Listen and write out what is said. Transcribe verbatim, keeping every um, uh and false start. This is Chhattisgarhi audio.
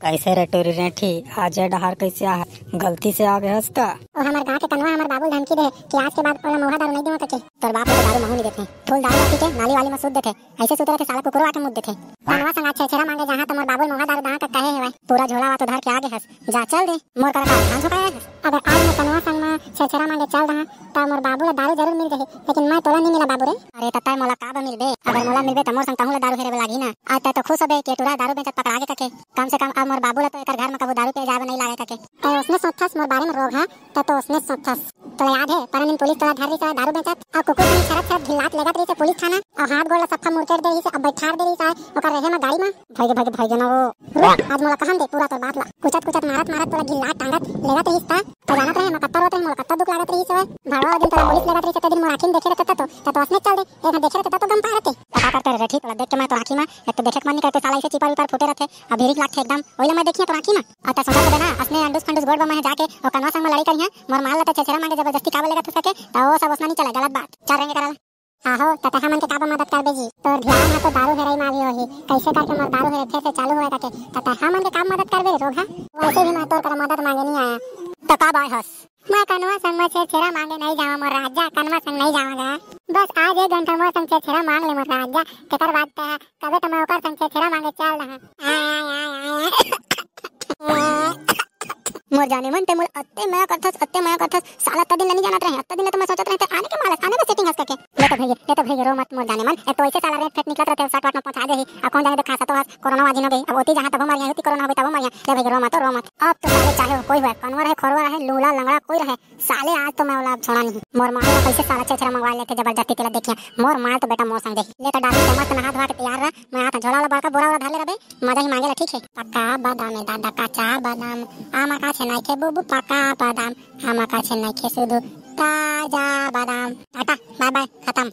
कैसे रे टूरी रेंठी, आज ये डहार कैसे आ? गलती से आ गए हस का? ओ हमर गांव के कनवा हमर बाबू ल धमकी दे कि आज के बाद ओला महुआ दारू नहीं दूंगा कके। तोर बाप ल तो दारू महू नहीं देथे, फूल दारू पी के नाली वाली में सूत देथे, ऐसे सूते रहथे साला कुकुरो आके मुत देथे। कनवा संग आज छेरछेरा मांगे जहां त मोर बाबू ल महुआ दारू दहा का कहे हेवय, पूरा झोला वा तो धर के आ गए हस, जा चल दे। मोर करा का धान झोंकाए हस? अगर आज मैं कनवा संग में छेरछेरा मांगे चल रहा त मोर बाबू ला दारू जरूर मिल जाही, लेकिन मैं तोला नहीं मिला बाबू रे। अरे त तय मोला का बा मिलबे? अगर मोला मिलबे त मोर संग तहूं ला दारू हेरे बर लागही ना। आज तय तो खुश होबे कि टूरा दारू बेचत पकड़ा गे कके। कम से कम अब मोर बाबू ला तो एकर घर में कभू दारू पिए जाए बर नहीं लागे कके। तय उसने सोचथस मोर बारे में रोगहा, तय तो उसने सोचथस। तोला याद है, परन दिन पुलिस तोला धर रही दारू बेचत, अउ कुकुर संग छरत छरत घिल्लात लेगत रही पुलिस थाना, अउ हाथ गोड़ ला सफा मुरकेट दे रही, अब बैठार दे रही, ओकर रहे में गाड़ी में। भइगे, भइगे, भइगे ना वो। रुक, आज मोला कहन दे पूरा तोर बात ला। कुचत, कुचत, मारत, मारत तोला घिल्लात टांगत लेगत रहिस ता। त जानत रहे, मैं कत्ता रोत रहे, मोला कत्ता दुख लागत रहिस हवय। भड़वा दिन तोला पुलिस लेगत रहिस, ते दिन मोर आँखी में देखे रहते त तो, त तो असने चल दे। एक देखे रहते त तो गम पाए रहते। त का करते रे रेठी, तोला देख के मैं तोर आँखी में, एक तो देखे के मन नहीं करते, साला ऐसे चिपर विपर फूटे रहते। अब भिरिक लागथे एकदम, ओइला मैं देखिए तोर आँखी में। अउ त सोचा तो ना, असने अंडूस फंडूस गोड़ बा मैं जाके, ओ कनवा संग में लड़ाई करिए, मोर माल ला त छेरछेरा मांगे जबरदस्ती काबर लेगत हो सके, त ओ सब ओसना नहीं चले, गलत बात। चल रेंगे करा। आहो, त तैं हमन के काबर मदद करबे जी? तोर धियान ह तो दारू हेरई म आगे होही। कैसे करके मोर दारू हेरई फेर से चालू होए कके, त तैं हमन के काबर मदद करबे रे रोगहा? वैसे भी मैं तोर करा मदद मांगे नहीं आया। त का बाय हस? मैं कनवा संग मोर छेरछेरा मांगे नहीं जावा मोर राजा, कनवा संग नहीं जावा गा। बस आज एक घंटा मोर संग छेरछेरा मांग ले मोर राजा, तेकर बाद तैं कबे त मैं ओकर संग छेरछेरा मांगे चल रहा। आय, आय, आय, आय। मोर जाने मन, ते मोला अत्ते मया करथस, अत्ते मया करथस। साला अत्ता दिन ले नहीं जानत रहे, अत्ता दिन ले तो मैं सोचत रहे ते आने के मालस, आने के सेटिंग हस करके। ले तो भइया, ले तो भइया, रो मत मोर जाने मन। एक तो ऐसे साला रेट फेट निकलत रहते, सट वट में पहुंचा दे ही। अब कौन जाने तो खासा तो हस, कोरोना वाजिन हो गई। अब ओती जहां तबो मरिया, होती कोरोना हो गई तबो मरिया। ले भइया, रो मत, रो मत। अब तो साले चाहे हो कोई होए, कनवा रहे, खोरवा रहे, लूला लंगड़ा कोई रहे, साले आज तो मैं ओला छोड़ा नहीं। मोर माल ला कैसे साला छेरछेरा मंगवा लेथे जबरदस्ती, तेला देखिया। मोर माल तो बेटा मोर संग देही। ले तो डार्लिंग, मस्त नहा धोआ के तैयार रह, मैं हाथ झोला वाला बड़का बोरा वाला धर ले रबे, मजा ही मांगे ला, ठीक है। पक्का बादाम है दादा, कच्चा बादाम, आमा का छे नइखे बुबू, पक्का बादाम, आमा का छे नइखे सुधू, ताजा बादाम। टाटा, बाय बाय, खत्म।